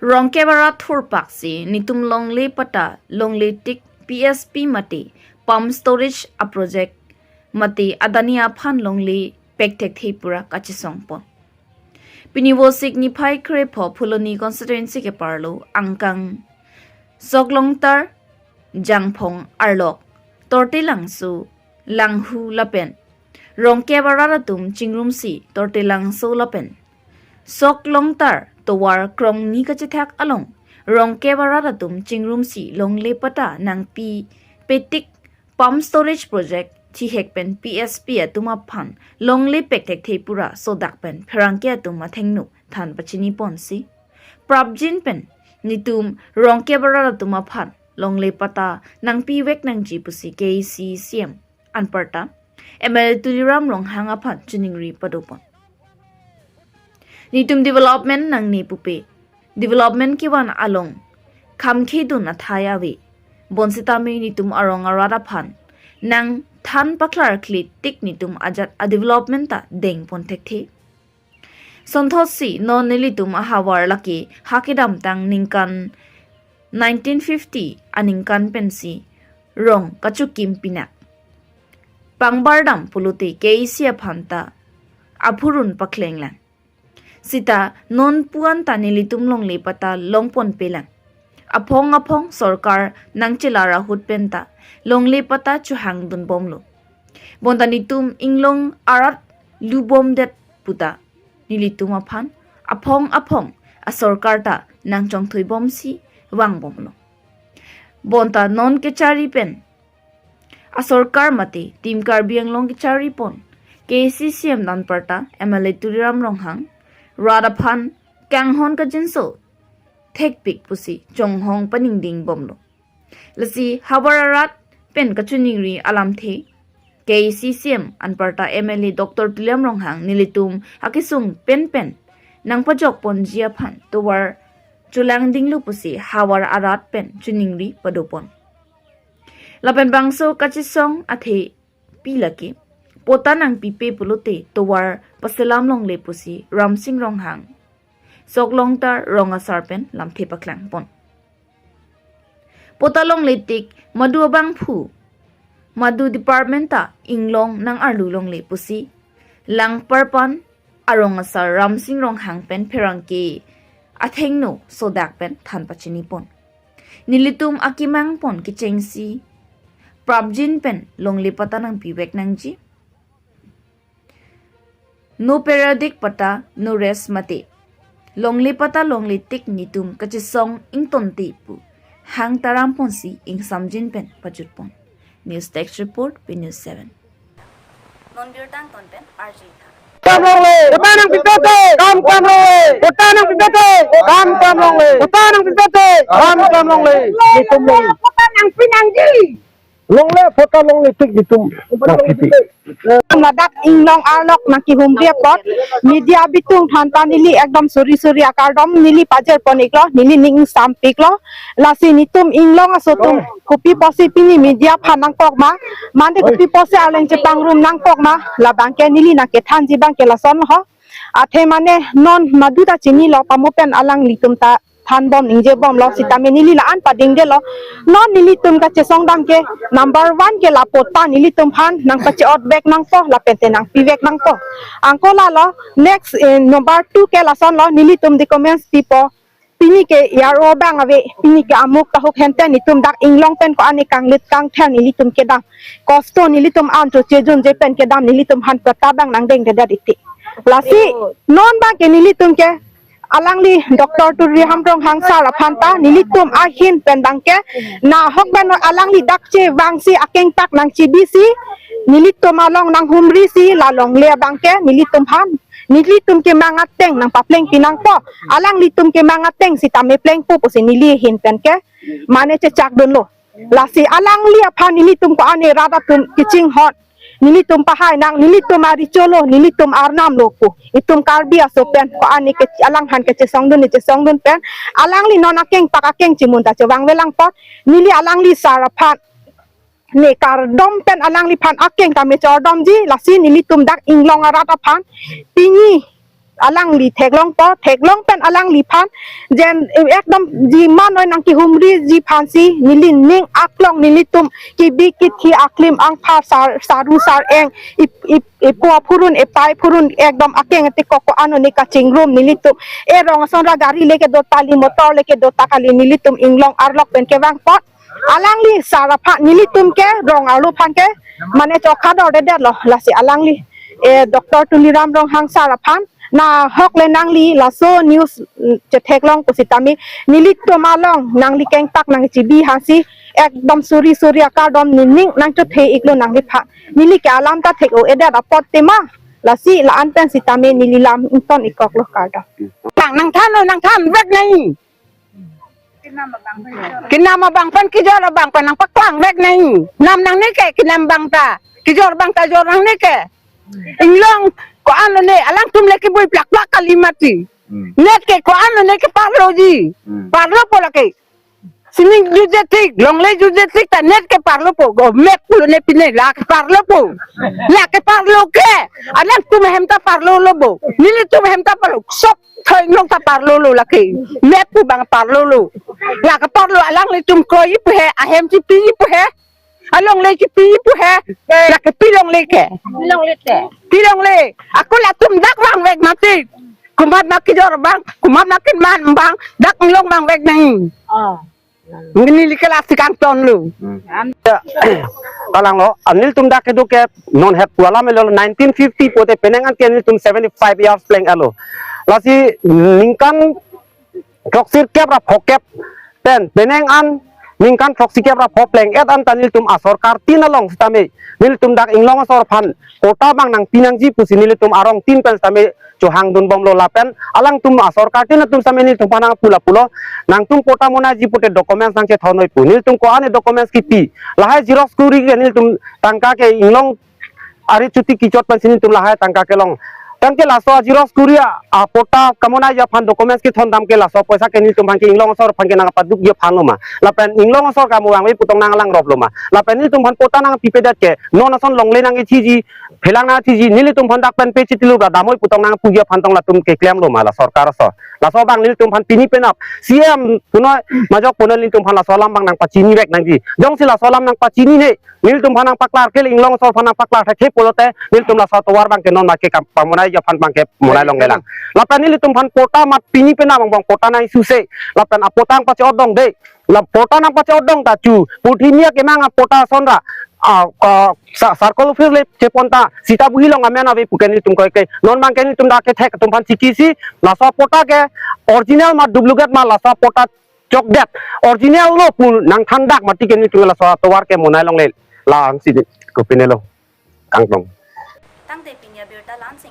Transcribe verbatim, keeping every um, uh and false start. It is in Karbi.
Rongkep arat thurpaksi netum longle patta, longle tik P S P mate pump storage a project mate adani aphan longle pekthekthe pura kachesongpon. Pini Vosik niphai krepho Phuloni constituency keparlo angkang Soklongtar, Jangphong arlok, Tortelangso, Langhu lapen Rongkep arat atum chingrumsi Tortelangso lapen Soklongtar tovar krongni kachethak along Rongkep arat atum chingrumsi longle patta nangpipe tik pump storage project thihek pen P S P atum aphan longle pekthekthe pura sodak pen pherangke atum athengno than pachiniponsi prapjin pen netum Rongkep arat atum aphan longle patta nangpivek nangji pusi K A A C C M anparta M L A Tuliram Ronghang aphan chiningri padopon. Netum development nangne pupe, development kevan along khamkhedun athai ave. Bonsitame netum arong arat aphan nangthan paklarkle tik netum ajat a development ta dengpon thekthe. Sonthotsi non nelitum ahavar lake ha kedamtang ningkan nineteen fifty aningkan pensi rong kachukim pinak pangbardam pulote K A A C aphan ta aphurun paklenglang. Sita non puan ta nelitum longle patta longponpelang. Aphong aphong sorkar nangchelar ahut penta longle patta chohangdunbomlo. Bonta netum inglong arat lubomdet puta nelitum aphan aphong aphong asorkar ta nangchongthuibomsi vangbomlo. Bonta non kechari pen asorkar mate Team Karbi Anglong kecharipon K A A C C M anparta M L A Tuliram Ronghang rat aphan kanghon kajinso thekpik pusi chonghong paningdingbomlo. Lasi havar arat pen kachiningri alamthe K A A C C M anparta M L A Doctor Tuliram Ronghang nelitum akesung penpen nangpajokponji aphan tovar cholangdinglo pusi havar arat pen chiningri padopon. Lapen bangso kachesong athe pi lake patta nangpipe pulote tovar paselam longle pusi Ramsing Ronghang Soklongtar rong asar pen lamthe paklangpon. Patta longle tik madu abangphu, madu department ta inglong nang-arlu longle pusi Langparpan arong asar Ramsing Ronghang pen pherangke athengno sodak pen than pachinipon. Nelitum akemangpon kechengsi prapjin pen longle patta nangpivek nangji. No periodic patta, no rest mate longle patta longle tik netum kachesong ingtonte pu hang taramponsi ingsamjin pen pajutpon. News Desk Report, P News seven. Non birta angton pen R J Tha. Kam longle, patta nangpipete. Kam kam longle, patta nangpipete. Kam kam longle, patta nangpipete. Kam kam longle. Netum longle. Patta nangpi nangji. Longle patta longle tik netum nangpipete. Ladak inglong arlok nangkehumri apot media bitung aphan ta neli ekdom suri suri akardom neli pajirpon iklo, neli ning ingsampiklo. Lasi netum inglong aso atum kopi pusi pini media aphan nangkok ma, mane kopi pusi arleng chepangrum nangkok ma, labangke neli nangkethanji abangke lason ho. Athe mane non madu ta chinilo, pamo pen alanglitum ta thanbom ningjebomlo, sitame neli la-an padingdelo. Non nelitum kachesong abangke number one ke la patta nelitum aphan nangpache-otvek nangpo, lapente nangpivek nangpo. Anke lalo, next, eh, number two ke lasonlo, nelitum documents pipo. Pini ke R O abang ave, pini ke amuk tahuk hente netum dak inglong pen ko-an kanglit kangther nelitum kedam. Kosto nelitum an chochejunje pen kedam, nelitum aphan patta abang nangdengdedet iti. Lasi non abangke nelitum ke alangli Doctor Tuliram Ronghang sir aphan ta nelitum ahin pen abangke nahok pen alangli dak chevangsi akengpak nangchibisi nelitum along nanghumrisi la longle abangke nelitum aphan, nelitum kemang ateng nangpaplengpi nangpo. Alanglitum kemang ateng sitame plengpo pusi neli ahin pen ke mane chechakdunlo. Lasi alangli aphan nelitum ko-an rat atum kachinghon, nelitum pahai nang, nelitum ari cholo, nelitum arnam lo pu. Itum Karbi aso pen ko-an ke alang aphan kachesongdun, kachesongdun pen alangli non akengpak akeng chimun ta chevangvelang apot neli alangli sir aphan ne kardom pen alangliphan akeng tame chordomji. Lasi nelitum dak inglong arat aphan pini Alangli theklongpo, theklong pen alangliphan jen, eh, ekdom jiman noi nangkehumriji aphansi neli ning aklong nelitum kebi kethe aklim angpha sar, saru sar-eng ip, ip, ipo aphurun, ipai phurun ekdom akeng ati koko ano ne kachingrum nelitum. E rong asonra gari le kedo ta kali, motor le kedo ta kali, nelitum inglong arlok pen kevang apot alangli sar aphan nelitum ke rong arlo aphan ke mane chokha dordedetlo, lasi alangli, eh, Doctor Tuliram Ronghang sar aphan nahok le nangli laso news, mm, chetheklong pusitame nelitum along nangli kengtak nangchibi hangsi ekdom suri suri akardom nening nangchothe iklo nangliphan. Neli ke alam ta thek-o-edet apot tema, lasi la-an pen sitame neli lam ington ikkoklo, kardom. Nang, nangthan lo, nangthan vek nang. Kenam abang pen, kejor abang pen nangpaklang vek nang. Nam nangne ke kenam abang ta, kejor abang ta jor nangne ke. Inglong ko-an lone, alangtum le kebui plak plak kali mati. Hmm. Net ke ko-an lone keparloji. Hmm. Parlopo lake. Sining juje tik, longle juje tik ta net keparlopo. Go map pulo ne pine la keparlopo. La keparlo ke. Alangtum hem ta parlolo bo. Nelitum hem ta parlo. Sok thoi inglong ta parlolo lake. Map pu abang parlolo. La keparlo alanglitum kroiji pu he, ahem chipi pu he. Alongle chipi pu he. La kepi longle ke. Pi longle ke. Pi longle. Ako latum dak vang vek mati. Komat ma kejor abang, komat ma kenam abang, dak inglong vang vek nang. Oh. Neli ke lasi kangton lo. Hmm. An- Kalanglo, nelitum dak kedo ke non het pu alam elo, nineteen fifty pote penang an ke nelitum seventy-five years pleng-etlo. Lasi ningkan throksi kep ra phokep pen penang an ningkan throksi kep ra pho pleng-et an ta nelitum asorkar tin along sitame nelitum dak inglong asor aphan patta abang nangpi nangji pusi nelitum arong tin pen sitame chohangdun bomlo lapen alangtum asorkar tin atum sitame nelitum aphan nangpu la pulo, nangtum patta monaiji pute documents nangchethon noi pu. Nelitum ko-an documents kipi, lahai xerox kuri ke nelitum tangka ke inglong ari chuti kechot pensi nelitum lahai tangka kelong. Tangke laso xerox kuri a, a patta kamonaiji aphan documents kethondam ke laso poisa ke nelitum aphan ke inglong asor aphan ke nangpadukji aphan lo ma. Lapen inglong asor kamo vangve pu tong nanglang rop lo ma. Lapen nelitum aphan patta nangpipedet ke non ason longle nangkethiji, phelang nangkethiji, nelitum aphan dak pen pe chitilu ra damnoi pu tong nangpuji aphan tong latum keklem lo ma la sorkar asor. Laso abang nelitum aphan pini penap C M punoi majok punoi nelitum aphan laso alam abang nangpachini vek nangji. Jongsi laso alam nangpachinine, nelitum aphan nangpaklar ke le inglong asor aphan nangpaklar thekhe pulote nelitum laso atovar abang ke non ma ke kam pamonaiji aphan abang ke monai longlelang. Lapen nelitum aphan patta mat pini penap abang abang patta nang suse. Lapen apatta nangpachotdong de. La patta nangpachotdong ta chu. Purthimi akemang apatta asonra. A, a, sa, circle office le chepon ta. Sita buhi long amen ave pu ke nelitum kroikre. Non abang ke nelitum dak kethek atum aphan chikisi. Laso patta ke original ma duplicate ma laso patta chokdet. Original lo pu nangthan dak mati ke nelitum laso atovar ke monai longle. La angsi de kopine lo. Kangtong. Tangte pini abirta la-ansi